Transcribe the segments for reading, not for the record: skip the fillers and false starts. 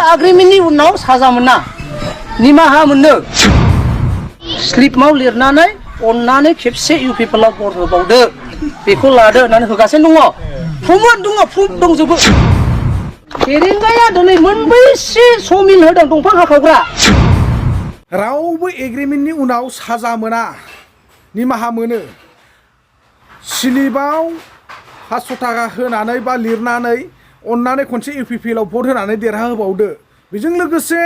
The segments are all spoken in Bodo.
agreementनि उनाव साजा मोना निमाहा मोनो स्लिपआव लिरनानै अननानै खेबसे इउ पिपलआव भट होबावदो बेखौ लादो होननानै होगासिनो दङ प्रमद दङ प्रुफ दंजोबो फेरेंगाया दिनै मोनबैसे समिल होदों दंफां हाखावग्रा रावबो एग्रिमेन्टनि उनाव साजा मोना निमाहा मोनो स्लिपआव 500 थाखा होनानै बा लिरनानै अननानै खनसे इउपिपिएलआव भट होनानै देरहाहोबावदो बेजों लोगोसे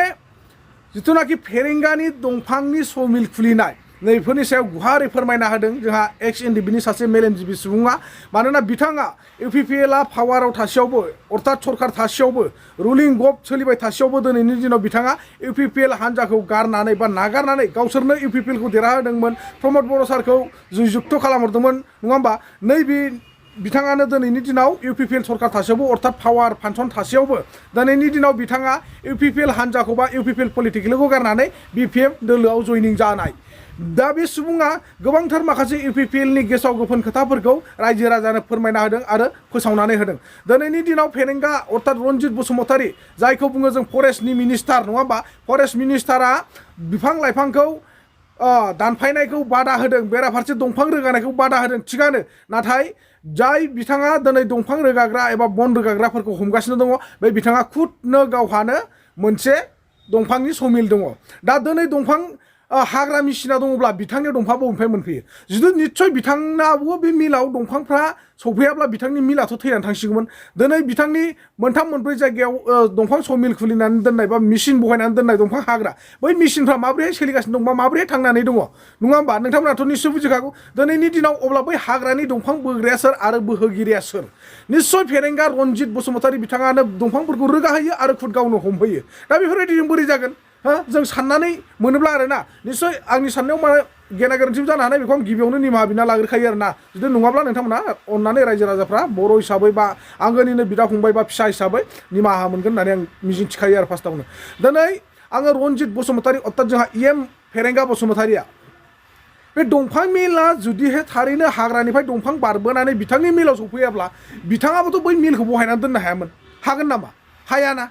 जिथुनाखि फेरेंगानि दंफांनि समिल खुलिनाय नैफोरनि सायाव गुवारै फोरमायना होदों जोंहा एक्स एनडिबिनि सासे मेलेमजिबि सुबुङा मानोना बिथाङा इउपिपिएलआ पावाराव थासेयावबो अर्थात सरकार थासेयावबो रुलिं गभ सोलिबाय थासेयावबो दिनैनि दिनाव बिथाङा इउपिपिएल हान्जाखौ गारनानै बा नागारनानै गावसोरनो इउपिपिएलखौ देरहाहोदोंमोन प्रमद बर' सारखौ जयजुक्त खालामहरदोंमन नङा होमबा नैबे बिथाङानो दिनैनि दिनाव इउपिपिएल सरकार थासेयावबो अर्थात पावार फांसन थासेयावबो दिनैनि दिनाव बिथाङा इउपिपिएल हान्जाखौ बा इउपिपिएल पलिटिकेलखौ गारनानै बिपिएफ दोलोआव जयनिं जानाय दा बे सुबुङा गोबांथार माखासे इउपिपिएलनि गेसाव गोफोन खोथाफोरखौ रायजो राजानो फोरमायना होदों आरो फोसावनानै होदों दिनैनि दिनाव फेरेंगा अर्थात रनजित बसुमतारी जायखौ बुङो जों फरेस्टनि मिनिस्टार नङा होमबा फरेस्ट मिनिस्टारा बिफां लाइफांखौ दानफायनायखौ बादा होदों बेराफारसे दंफां रोगानायखौ बादा होदों थिगानो नाथाय जाय बिथाङा दिनै दंफां रोगाग्रा एबा बन रोगाग्राफोरखौ हमगासिनो दङ बे बिथाङा खुदनो गावहानो मोनसे दंफांनि समिल दङ दा दिनै दंफां हाग्रा मेसिना दङब्ला बिथांनि दंफां बबेनिफ्राय मोनफैयो जुदि निस्सय बिथांनाबो बे मिलाव दंफांफ्रा सौफैयाब्ला बिथांनि मिलाथ' थैनानै थांसिगौमोन दिनै बिथांनि मोनथाम मोनब्रै जायगायाव दंफां समिल खुलिनानै दोननाय बा मेसिन बहायनानै दोननाय दंफां हाग्रा बै मेसिनफ्रा माबोरैहाय सोलिगासिनो दं बा माबोरैहाय थांनानै दङ नङा होमबा नोंथांमोनाथ' निस्सय बुजिखागौ दिनैनि दिनाव अब्ला बै हाग्रानि दंफां बोग्राया सोर आरो बोहोगिरिया सोर निस्सय फेरेंगा रनजित बसुमतारी बिथाङानो दंफांफोरखौ रोगाहोयो आरो खुद गावनो हमफैयो दा बेफोरबायदिजों बोरै जागोन जों साननानै मोनोब्ला आरोना निस्सय आंनि साननायाव माने गेना गोरोन्थिबो जानो हानाय बेखौ आं गिबियावनो निमाहा बिना लाग्रोखायो आरोना जुदि नङाब्ला नोंथांमोना अननानै रायजो राजाफ्रा बर' हिसाबै बा आंगोनिनो बिदा फंबाय बा फिसा हिसाबै निमाहा मोनगोन होननानै आं मिजिं थिखायो आरो फार्स्टआवनो दिनै आङो रनजित बसुमतारी अर्थात जोंहा इएम फेरेंगा बसुमतारीया बे दंफां मिला जुदिहाय थारैनो हाग्रानिफ्राय दंफां बारबोनानै बिथांनि मिलाव सफैयाब्ला बिथाङाबोथ' बै मिलखौ बहायनानै दोननो हायामोन हागोन नामा हायाना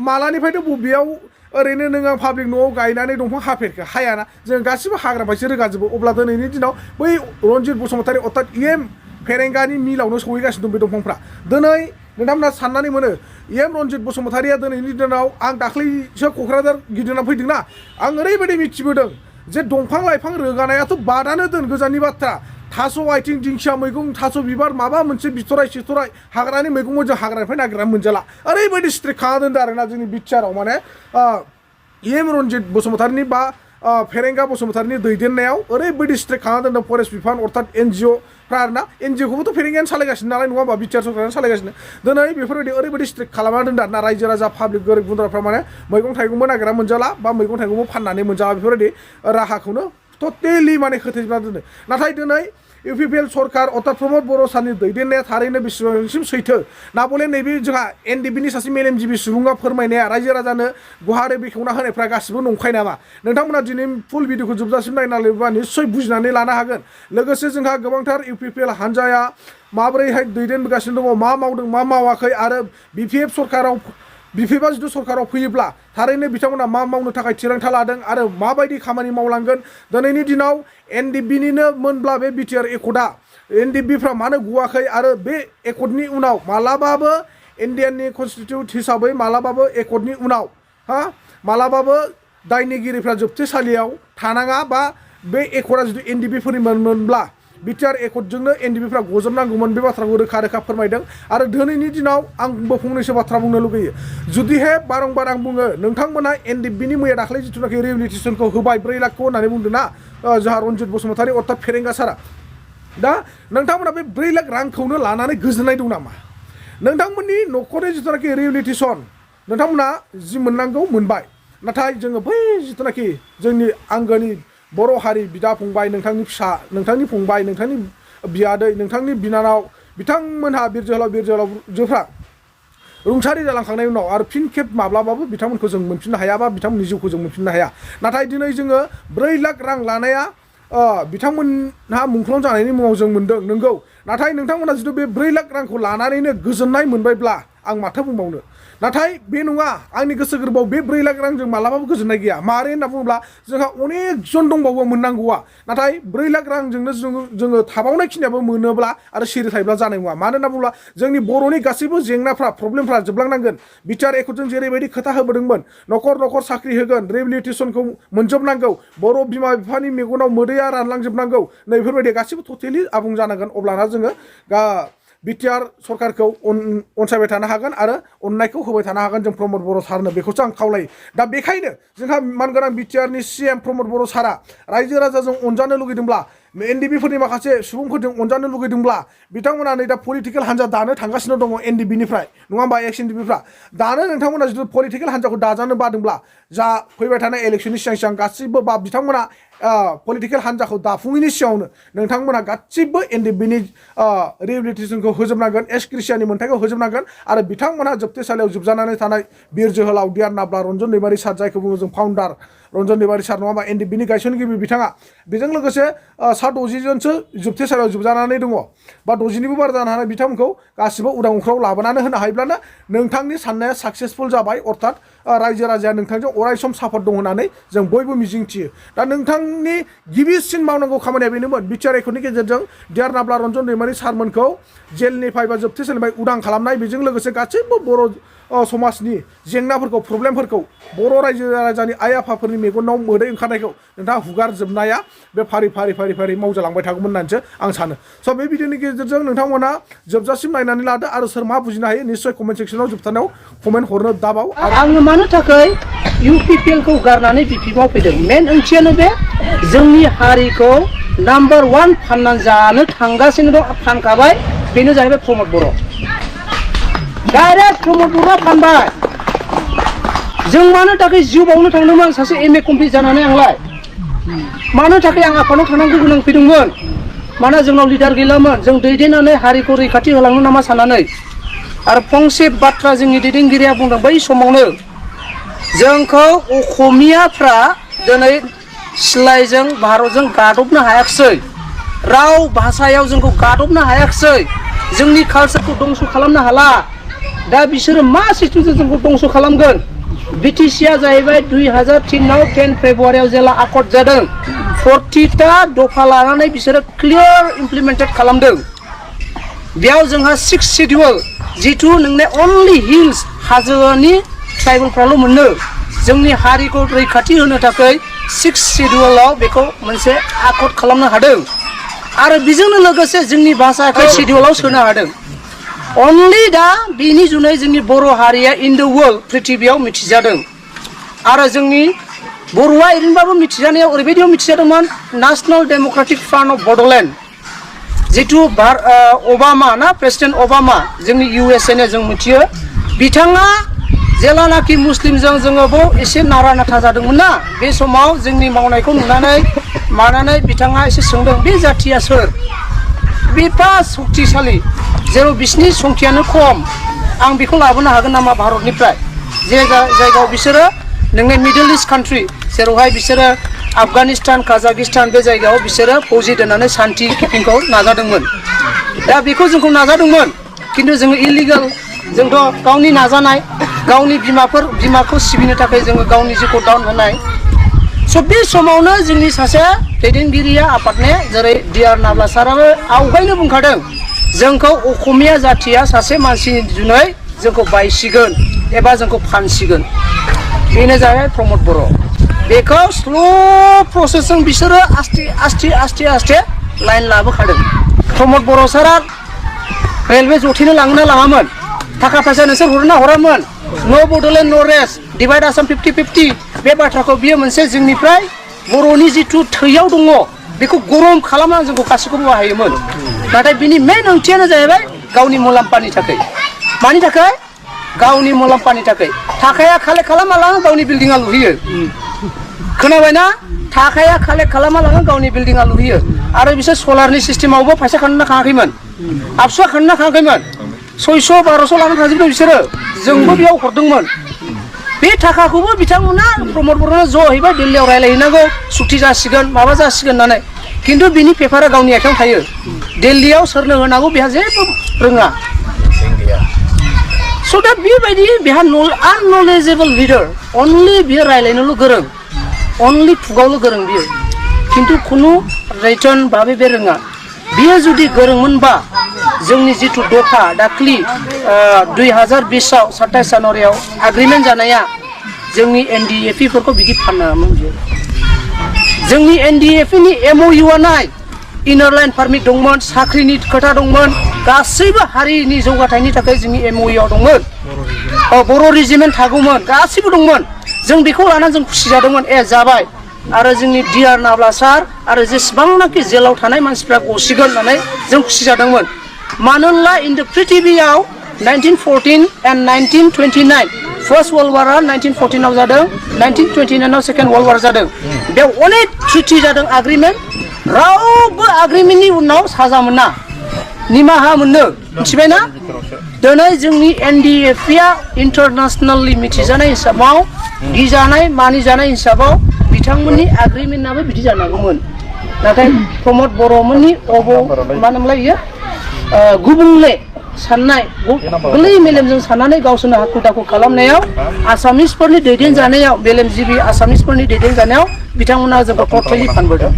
मालानिफ्रायथ' बबेयाव ओरैनो नोङो पाब्लिक न'आव गायनानै दंफां हाफेरखो हायाना जों गासिबो हाग्राबायसो रोगाजोबो अब्ला दिनैनि दिनाव बै रनजित बसुमतारी अर्थात इएम फेरेंगानि मिलावनो सहैगासिनो दं बे दंफांफ्रा दिनै नोंथांमोना साननानै मोनो इएम रनजित बसुमतारीया दिनैनि दिनाव आं दाख्लैसो क'क्राझार गिदिंना फैदोंना आं ओरैबायदि मिथिबोदों जे दंफां लाइफां रोगानायाथ' बादानो दोन गोजाननि बाथ्रा थास' आइथिं दिंखिया मैगं थास' बिबार माबा मोनसे बिथराय सिथराय हाग्रानि मैगंखौ जों हाग्रानिफ्राय नागिरनानै मोनजाला ओरैबायदि स्ट्रिक्ट खालामना दोनदों आरोना जोंनि बिटिआरआव माने इएम रनजित बसुमतारीनि बा फेरेंगा बसुमतारीनि दैदेननायाव ओरैबायदि स्ट्रिक्ट खालामना दोनदों फरेस्ट बिफान अर्थात एनजिअफ्रा आरोना एनजिअखौबोथ' फेरेंगायानो सालायगासिनो नालाय नङा होमबा बिटिआर सरकारानो सालायगासिनो दिनै बेफोरबायदि ओरैबायदि स्ट्रिक्ट खालामना दोनदों आरोना रायजो राजा पाब्लिक गोरिब गुन्द्राफ्रा माने मैगं थाइगंबो नागिरना मोनजाला बा मैगं थाइगंबो फाननानै मोनजाला बेफोरबायदि राहाखौनो टटेलि माने खोथेजोबना दोनो नाथाय दिनै इउपिपिएल सरकार अर्थात प्रमद बर' सारनि दैदेननाया थारैनो बेसेबांसिम सैथो ना बले नैबे जोंहा एनडिबिनि सासे मेलेमजिबि सुबुङा फोरमायनाया रायजो राजानो गुवारै बेखेवना होनायफ्रा गासिबो नंखाय नामा नोंथांमोना दिनै फुल भिडिअखौ जोबजासिम नायनानैबा निस्सय बुजिनानै लानो हागोन लोगोसे जोंहा गोबांथार इउपिपिएल हान्जाया माबोरैहाय दैदेनबोगासिनो दङ मा मावदों मा मावाखै आरो बिपिएफ सरकाराव बिपिएफआ जुदि सरकाराव फैयोब्ला थारैनो बिथांमोना मा मावनो थाखाय थिरांथा लादों आरो माबायदि खामानि मावलांगोन दिनैनि दिनाव एनडिबिनिनो मोनब्ला बे बिटिआर एकर्डआ एनडिबिफ्रा मानो गवाखै आरो बे एकर्डनि उनाव मालाबाबो इन्डियाननि कनस्टिटिउट हिसाबै मालाबाबो एकर्डनि उनाव मालाबाबो दायनिगिरिफ्रा जोबथेसालियाव थानाङा बा बे एकर्डआ जुदि एनडिबिफोरनि मोनब्ला बिटिआर एकर्डजोंनो एनडिबिफ्रा गजबनांगौमोन बे बाथ्राखौ रोखा रोखा फोरमायदों आरो दिनैनि दिनाव आंबो फंनैसो बाथ्रा बुंनो लुगैयो जुदिहाय बारंबार आं बुङो नोंथांमोना एनडिबिनि मैया दाख्लै जिथुनाखि रिहेबिलिटेसनखौ होबाय 4 लाखखौ होननानै बुंदों ना जोंहा रनजित बसुमतारी अर्थात फेरेंगा सारा दा नोंथांमोना बे 4 लाख रांखौनो लानानै गोजोननाय दं नामा नोंथांमोननि न'खरनि जिथुनाखि रिहेबिलिटेसन नोंथांमोना जि मोननांगौ मोनबाय नाथाय जोङो बै जिथुनाखि जोंनि आंगोनि बर' हारि बिदा फंबाय नोंथांनि फिसा नोंथांनि फंबाय नोंथांनि बियादै नोंथांनि बिनानाव बिथांमोनहा बिर जोहोलावजोफ्रा रुंसारि जालांखांनायनि उनाव आरो फिन खेब माब्लाबाबो बिथांमोनखौ जों मोनफिननो हाया बा बिथांमोननि जिउखौ जों मोनफिननो हाया नाथाय दिनै जोङो 4 लाख रां लानाया बिथांमोनहा मुंख्लं जानायनि मुङाव जों मोनदों नंगौ नाथाय नोंथांमोना जुदि बे 4 लाख रांखौ लानानैनो गोजोननाय मोनबायब्ला आं माथो बुंबावनो नाथाय बे नङा आंनि गोसो गोरबोआव बे 4 लाख रांजों मालाबाबो गोजोननाय गैया मारै होनना बुङोब्ला जोंहा अनेक जन दंबावो मोननांगौआ नाथाय 4 लाख रांजोंनो जोङो थाबावनाय खिनियाबो मोनोब्ला आरो सिरि थायोब्ला जानाय नङा मानो होनना बुङोब्ला जोंनि बर'नि गासैबो जेंनाफ्रा प्रब्लेमफ्रा जोबलांनांगोन बिटिआर एकर्डजों जेरैबायदि खोथा होबोदोंमोन न'खर न'खर साख्रि होगोन रिहेबिलिटेसनखौ मोनजोबनांगौ बर' बिमा बिफानि मेगनाव मोदैया रानलांजोबनांगौ नै बेफोरबायदि गासैबो टटेलि आबुं जानांगोन अब्लाना जोङो बिटिआर सरकारखौ अनसायबाय थानो हागोन आरो अननायखौ होबाय थानो हागोन जों प्रमद बर' सारनो बेखौसो आं खावलायो दा बेखायनो जोंहा मानगोनां बिटिआरनि CM प्रमद बर' सारा रायजो राजाजों अनजानो लुगैदोंब्ला एनडिबिफोरनि माखासे सुबुंफोरजों अनजानो लुगैदोंब्ला बिथांमोना नै दा पलिटिकेल हान्जा दानो थांगासिनो दङ एनडिबिनिफ्राय नङा होमबा एक्स एनडिबिफ्रा दानो नोंथांमोना जुदि पलिटिकेल हान्जाखौ दाजानो बादोंब्ला जा फैबाय थानाय इलेक्सननि सिगां सिगां गासिबो बा बिथांमोना पलिटिकेल हान्जाखौ दाफुङैनि सिगाङावनो नोंथांमोना गासिबो एनडिबिनि रिहेबिलिटेसनखौ होजोबनांगोन एस क्रिसियानि मोन्थाइखौ होजोबनांगोन आरो बिथांमोना जोबथेसालियाव जोबजानानै थानाय बिर जोहोलाव डिआर नाब्ला रन्जन दैमारि सार जायखौ बुङो जों फाउन्डार रन्जन दैमारि सार नङाबा एनडिबिनि गायसनगिरि बिथाङा बेजों लोगोसे 60 जनसो जोबथेसालियाव जोबजानानै दङ बा 60निबो बारा जानो हानाय बिथांमोनखौ गासिबो उदां अख्राङाव लाबोनानै होनो हायोब्लानो नोंथांनि साननाया साक्सेसफुल जाबाय अर्थात रायजो राजाया नोंथांजों अरायसम सापर्ट दं होननानै जों बयबो मिजिंथियो दा नोंथांनि गिबिसिन मावनांगौ खामानिया बेनोमोन बिटिआर एकर्डनि गेजेरजों डिआर नाब्ला रन्जन दैमारि सारमोनखौ जेलनिफ्राय बा जोबथेसालिनिफ्राय उदां खालामनाय बेजों लोगोसे गासैबो बर' समाजनि जेंनाफोरखौ प्रब्लेमफोरखौ बर' रायजो राजानि आइ आफाफोरनि मेगनाव मोदै ओंखारनायखौ नोंथाङा हुगारजोबनाया बे फारि फारि मावजालांबाय थागौमोन होननानैसो आं सानो स' बे भिडिअनि गेजेरजों नोंथांमोना जोबजासिम नायनानै लादो आरो सोर मा बुजिनो हायो निश्चय कमेन्ट सेक्सनाव जोबथानायाव कमेन्ट हरनो दाबाव आङो मानो थाखाय UPPLखौ गारनानै BPMआव फैदों मेन ओंथियानो बे जोंनि हारिखौ नाम्बार 1 फाननानै जानो थांगासिनो दं फानखाबाय बेनो जाहैबाय प्रमद बर' डाइरेक्ट प्रमद बर'आ फानबाय जों मानो थाखाय जिउ बावनो थांदोंमोन सासे MA कमप्लिट जानानै आंलाय मानो थाखाय आं आफादाव थांनांगौ गोनां फैदोंमोन मानो जोंनाव लिडार गैलामोन जों दैदेननानै हारिखौ रैखाथि होलांनो नामा साननानै आरो फंसे बाथ्रा जोंनि दैदेनगिरिया बुंदों बै समावनो जोंखौ असमियाफ्रा दिनै सिलाइजों भारतजों गादबनो हायाखिसै राव भाषायाव जोंखौ गादबनो हायाखिसै जोंनि कालचारखौ दंस' खालामनो हाला दा बिसोरो मा सिस्टेमजों जोंखौ दंस' खालामगोन बिटिसिआ जाहैबाय 2003आव 10 फेब्रुवारियाव जेला आकर्ड जादों 40टा दफा लानानै बिसोरो क्लियार इमप्लिमेन्टेड खालामदों बेयाव जोंहा 6 शेड्युल जिथु नोंने अनलि हिल्स हाजोनि ट्राइबेलफ्राल' मोनो जोंनि हारिखौ रैखाथि होनो थाखाय 6 शेड्युलाव बेखौ मोनसे आकर्ड खालामनो हादों आरो बेजोंनो लोगोसे जोंनि भाषाखौ शेड्युलाव सोनो हादों अनलि दा बेनि जुनै जोंनि बर' हारिया इन द वर्ल्ड पृथिबियाव मिथिजादों आरो जोंनि बर'आ ओरैनोबाबो मिथिजानायाव ओरैबायदियाव मिथिजादोंमोन national democratic front of Bodoland जिथु ओबामा ना प्रेसिडेन्ट ओबामा जोंनि USA जों मिथियो बिथाङा जेलानाखि मुस्लिमजों जोङो बाव एसे नारा नाथा जादोंमोन ना बे समाव जोंनि मावनायखौ नुनानै मानानै बिथाङा एसे सोंदों बे जाथिया सोर बिफा शक्तिशाली जेराव बिसिनि संख्यानो खम आं बेखौ लाबोनो हागोन नामा भारतनिफ्राय जे जायगायाव बिसोरो नोंनि मिडल इस्ट कान्ट्रि जेरावहाय बिसोरो आफगानिस्तान काजाकिस्तान बे जायगायाव बिसोरो फौजि दोननानै शान्ति किपिंखौ नाजादोंमोन दा बेखौ जोंखौ नाजादोंमोन खिन्थु जोङो इलिगेल जोंथ' गावनि नाजानाय गावनि बिमाखौ सिबिनो थाखाय जोङो गावनि जिउखौ दाउन होनाय स' बे समावनो जोंनि सासे दैदेनगिरिया आफादने जेरै डिआर नाब्ला साराबो आवगायनो बुंखादों जोंखौ असमिया जाथिया सासे मानसिनि जुनै जोंखौ बायसिगोन एबा जोंखौ फानसिगोन बेनो जाबाय प्रमद बर' बेखौ स्ल' प्रसेसजों बिसोरो आस्थे लाइन लाबोखादों प्रमद बर' सारा रेलवे जथेनो लाङोना लाङामोन थाखा फैसा नोंसोर हरना हरामोन नो बड'लेण्ड नो रेस्ट डिभाइड आसाम 50-50 बे बाथ्राखौ बियो मोनसे जोंनिफ्राय बर'नि जिथु थैयाव दङ बेखौ गरम खालामनानै जोंखौ गासैखौबो बाहायोमोन नाथाय बिनि मेन ओंथियानो जाहैबाय गावनि मुलाम्फानि थाखाय मानि थाखाय गावनि मुलाम्फानि थाखाय थाखाया कालेक्ट खालामा लाङो गावनि बिल्डिंआ लुहैयो खोनाबायना थाखाया कालेक्ट खालामा लाङो गावनि बिल्डिंआ लुहैयो आरो बिसोर सलारनि सिस्टेमावबो फैसा खानोना खाङाखैमोन आबसुआ खानोना खाङाखैमोन 600-1200 लानानै थांजोबदों बिसोरो जोंबो बेयाव हरदोंमोन बे थाखाखौबो बिथांमोना प्रमद बर'नो ज' हैबाय दिल्लीयाव रायलायहैनांगौ सुक्ति जासिगोन माबा जासिगोन होननानै खिन्थु बिनि पेपारा गावनि आखायाव थायो दिल्लीयाव सोरनो होनांगौ बेहा जेबो रोङा स' So that बेबायदि बेहा unknowledgeable leader, only बियो रायलायनोल' गोरों, only खुगावल' गोरों बियो, किन्तु खुनु रिटर्न भाबै बे रोङा। बियो जुदि गोरोंमोनबा जोंनि जिथु दफा दाख्लि 2020 आव 27 जानुवारियाव एग्रिमेन्ट जानाया जोंनि NDFE फोरखौ बिदि फाननाङामोन बियो। जोंनि NDFE नि MOU आ नाय इनार लाइन पारमिट दंमोन, साख्रिनि खोथा दंमोन, गासैबो हारिनि जौगाथायनि थाखाय जोंनि MOU आव दंमोन। बर' रेजिमेन्ट थागौमोन, गासैबो दंमोन। जों बेखौ लानानै जों खुसि जादोंमोन, जाबाय। आरो जोंनि DR नाब्ला सार आरो जेसेबांनाखि जेलाव थानाय मानसिफ्रा गसिगोन होननानै जों खुसि जादोंमोन। मानोना इन द पृथिबीयाव 1914 and 1929 फार्स्ट वर्ल्ड वारआ 1914 आव जादों, 1929 आव सेकेन्ड वर्ल्ड वार जादों। बेयाव अनेक ट्रिटि जादों, एग्रिमेन्ट। रावबो एग्रिमेन्टनि उनाव साजा मोना, निमाहा मोनो, मिथिबायना? दिनै जोंनि NDFE आ इन्टारनेसनेलि मिथिजानाय हिसाबाव, गिजानाय मानिजानाय हिसाबाव बिथांमोननि एग्रिमेन्टआबो बिदि जानांगौमोन। नाथाय प्रमद बर'मोननि मा होनोमोनलाय बियो गुबुंले साननाय, गोरलै मेलेमजों साननानै गावसोरनो हाखु दाखु खालामनायाव, आसामिसफोरनि दैदेनजानायाव, मेलेमजिबि आसामिसफोरनि दैदेनजानायाव बिथांमोना जोंखौ टटेलि फानबोदों।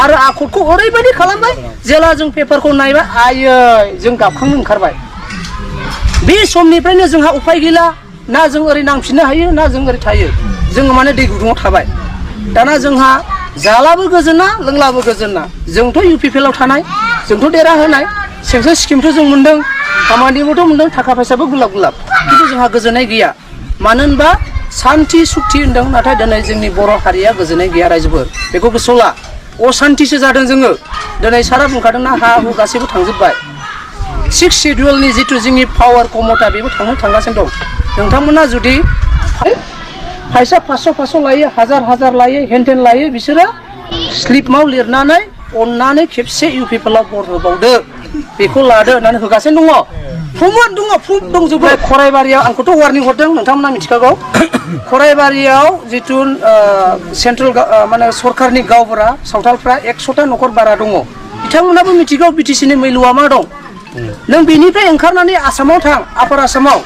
आरो आखुखौ ओरैबायदि खालामबाय, जेला जों पेपारखौ नायबाय, आयै जों गाबखांनो ओंखारबाय। बे समनिफ्रायनो जोंहा उफाय गैला, ना जों ओरै नांफिननो हायो ना जों ओरै थायो। जोङो माने दै गुदुङाव थाबाय। दाना जोंहा जालाबो गोजोना, लोंलाबो गोजोना। जोंथ' UPPL आव थानाय, जोंथ' देरहाहोनाय, सेंसन स्किमथ' जों मोन्दों, खामानिबोथ' मोन्दों, थाखा फैसाबो गुलाब गुलाब, खिन्थु जोंहा गोजोननाय गैया। मानो होनबा सान्थि सुक्ति होन्दों, नाथाय दिनै जोंनि बर' हारिया गोजोननाय गैया रायजोफोर। बेखौ गोसोआव ला, असान्थिसो जादों जोङो। दिनै सारा बुंखादोंना हा हु गासैबो थांजोब्बाय। 6 सिडिउलनि जिथु जोंनि पावार कमथा बेबो थांगासिनो दं। नोंथांमोना जुदि फैसा 500 लायो, 1000 लायो, हेनटेन लायो, बिसोरो स्लिपआव लिरनानै अननानै खेबसे UPPL आव भट होबावदो, बेखौ लादो होननानै होगासिनो दङ। प्रमद दङ, प्रुफ दंजोबो। खराइबारियाव आंखौथ' वार्निं हरदों, नोंथांमोना मिथिखागौ। खराइबारियाव जिथु सेन्ट्रेल माने सरकारनि गावबुरा सावथालफ्रा 100टा न'खर बारा दङ। बिथांमोनाबो मिथिगौ BTC नि मैलुआ मा दं। नों बेनिफ्राय ओंखारनानै आसामाव थां, आपार आसामाव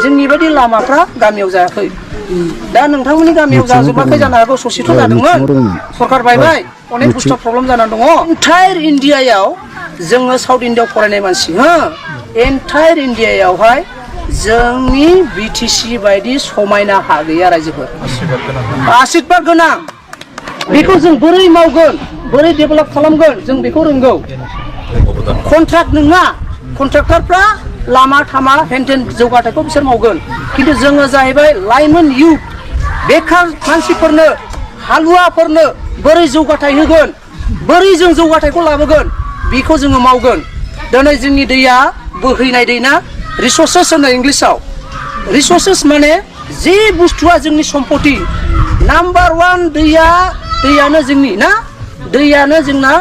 जोंनि बायदि लामाफ्रा गामियाव जायाखै। दा नोंथांमोननि गामियाव जाजोबाखै जानो हागौ, ससेथ' जादोंमोन, सरकार बायबाय, अनेक बुस्थु प्रब्लेम जानानै दङ। एन्टायर इण्डियायाव जोङो साउथ इण्डियायाव फरायनाय मानसि, एन्टायर इण्डियायावहाय जोंनि BTC बायदि समायना हा गैया रायजोफोर। आशीर्बाद गोनां। बेखौ जों बोरै मावगोन, बोरै डेभेलप खालामगोन, जों बेखौ रोंगौ। कन्ट्राक्ट नङा, कन्ट्राक्टरफ्रा लामा थामा हेनटेन जौगाथायखौ बिसोर मावगोन, खिन्थु जोङो जाहैबाय लाइमोन इउथ, बेखार मानसिफोरनो, हालुवाफोरनो बोरै जौगाथाय होगोन, बोरै जों जौगाथायखौ लाबोगोन, बेखौ जोङो मावगोन। दिनै जोंनि दैया बोहैनाय दै ना, रिसोर्सेस होनो इंलिसाव। रिसोर्सेस माने जे बुस्थुआ जोंनि सम्पति। नाम्बार 1 दैयानो जोंनि ना, दैयानो जोंना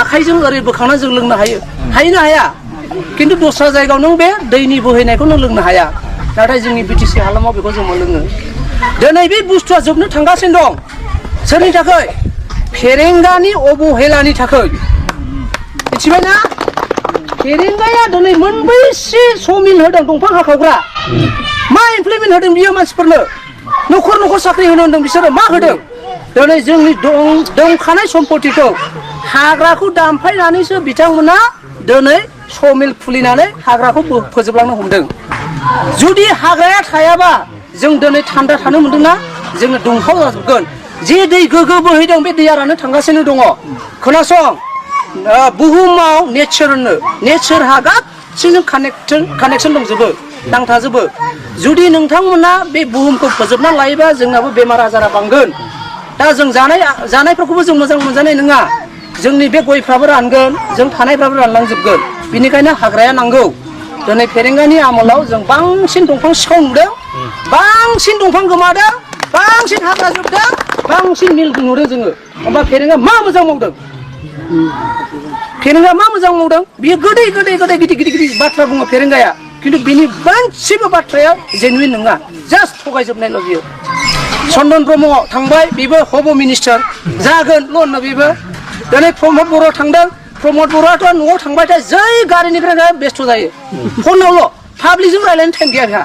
आखाइजों ओरै बोखांना जों लोंनो हायो, हायोना हाया? खिन्थु दस्रा जायगायाव नों बे दैनि बोहैनायखौ नों लोंनो हाया। नाथाय जोंनि BTC हालामाव बेखौ जों मोनलोङो। दिनै बे बुस्थुआ जोबनो थांगासिनो दं। सोरनि थाखाय? फेरेंगानि अबहेलानि थाखाय। मिथिबायना? फेरेंगाया दिनै मोनबैसे समिल होदों दंफां हाखावग्रा। मा इमप्लिमेन्ट होदों बियो मानसिफोरनो? न'खर न'खर साख्रि होनो होनदों बिसोरो, मा होदों? दिनै जोंनि दंखानाय सम्पतिखौ हाग्राखौ दानफायनानैसो बिथांमोना दिनै समिल खुलिनानै हाग्राखौ फोजोबलांनो हमदों। जुदि हाग्राया थायाबा जों दिनै थान्दा थानो मोनदोंना, जोङो दुंहाव जाजोबगोन। जे दै गोग्गो बोहैदों बे दैया राननो थांगासिनो दङ। खोनासं, बुहुमाव नेचारहा गासैजों कानेक्सन दंजोबो, नांथाजोबो। जुदि नोंथांमोना बे बुहुमखौ फोजोबना लायोबा जोंनाबो बेमार आजारा बांगोन। दा जों जानायफोरखौबो जों मोजां मोनजानाय नङा। जोंनि बे गयफ्राबो रानगोन, जों थानायफ्राबो रानलांजोबगोन। बेनिखायनो हाग्राया नांगौ। दिनै फेरेंगानि आमोलाव जों बांसिन दंफां सिखाव नुदों, बांसिन दंफां गोमादों, बांसिन हाग्रा जोबदों, बांसिन मिल नुदों जोङो। होमबा फेरेंगा मा मोजां मावदों? फेरेंगा मा मोजां मावदों? बियो गोदै गिदिर बाथ्रा बुङो फेरेंगाया, खिन्थु बिनि मोनसेबो बाथ्राया जेनुइन नङा, जास्ट थगायजोबनायल' बियो। चन्दन ब्रह्म थांबाय, बेबो हब मिनिस्टार जागोनल' होनो बेबो। दिनै प्रमद बर' थांदों, प्रमद बर'आथ' न'आव थांबाथाय जै गारिनिफ्राय बेस्थ' जायो, फनावल' पाब्लिकजों रायलायनो टाइम गैया बेहा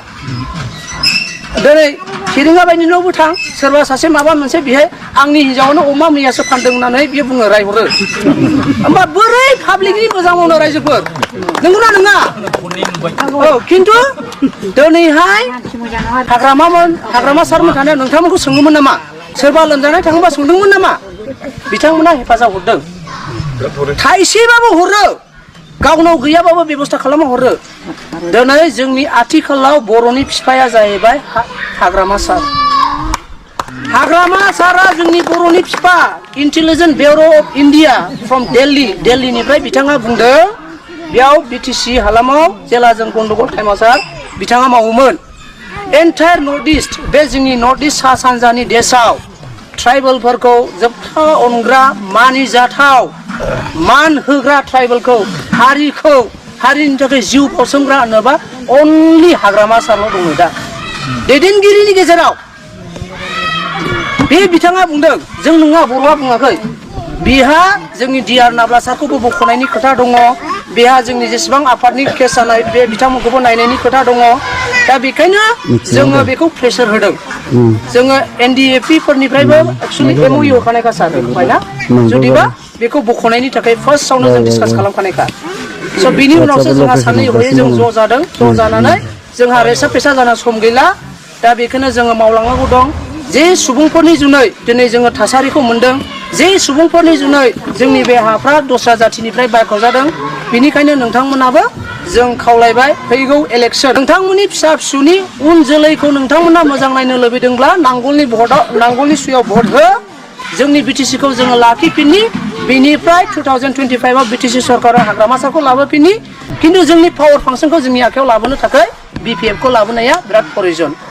दिनै फेरेंगा बायदि न'आवबो थां सोरबा सासे माबा मोनसे बेहाय आंनि हिन्जावनो अमा मैयासो फानदों होननानै बियो बुङो रायहरो होमबा बोरै पाब्लिकनि मोजां मावनो रायजोफोर नंगौना नङा औ खिन्थु दिनैहाय हाग्रामा सारमोन थानायाव नोंथांमोनखौ सोङोमोन नामा सोरबा लोमजानाय थाङोबा सोंदोंमोन नामा बिथांमोना हेफाजाब हरदों थाइसेबाबो हरो गावनाव गैयाबाबो बेबस्था खालामना हरो दिनै जोंनि आथिखालाव बर'नि बिफाया जाहैबाय हाग्रामा सारा जोंनि बर'नि बिफा इन्टेलिजेन्स ब्युर' अफ इन्डिया फ्रम दिल्लीनिफ्राय बिथाङा बुंदों बेयाव बिटिसि हालामाव जेला जों गन्डगल टाइमाव सार बिथाङा मावोमोन एन्टायर नर्थ इस्ट बे जोंनि नर्थ इस्ट सा सानजानि देशआव ट्राइबेलफोरखौ जोबथा अनग्रा मानिजाथाव मान होग्रा ट्राइबेलखौ हारिनि थाखाय जिउ बाउसोमग्रा होनोबा अनलि हाग्रामा सारल' दङ दा दैदेनगिरिनि गेजेराव बे बिथाङा बुंदों जों नङा बर'आ बुङाखै बेहा जोंनि डिआर नाब्ला सारखौबो बख'नायनि खोथा दङ बेहा जोंनि जेसेबां आफादनि केस जानाय बे बिथांमोनखौबो नायनायनि खोथा दङ दा बेखायनो जोङो बेखौ प्रेसार होदों जोङो एनडिएफपि फोरनिफ्रायबो एक्सुवेलि एमअइउ होखानायखा सार होबायना जुदिबा बेखौ बख'नायनि थाखाय फार्स्टआवनो जों डिसकास खालामखानायखा स' बिनि उनावसो जोंहा सानै हयै जों ज' जादों ज' जानानै जोंहा रेसा फेसा जाना सम गैला दा बेखौनो जोङो मावलांनांगौ दं जे सुबुंफोरनि जुनै दिनै जोङो थासारिखौ मोनदों जे सुबुंफोरनि जुनै जोंनि बे हाफ्रा दस्रा जाथिनिफ्राय बायख'जादों बेनिखायनो नोंथांमोनाबो जों खावलायबाय फैगौ इलेक्सन नोंथांमोननि फिसा फिसौनि उन जोलैखौ नोंथांमोना मोजां नायनो लुबैदोंब्ला नांगोलनि सुयाव भट हो जोंनि बिटिसिखौ जोङो लाखिफिननि बेनिफ्राय 2025आव बिटिसि सरकारा हाग्रामा सारखौ लाबोफिननि खिन्थु जोंनि पावार फांसनखौ जोंनि आखायाव लाबोनो थाखाय बिपिएफखौ लाबोनाया बिराद प्रयजन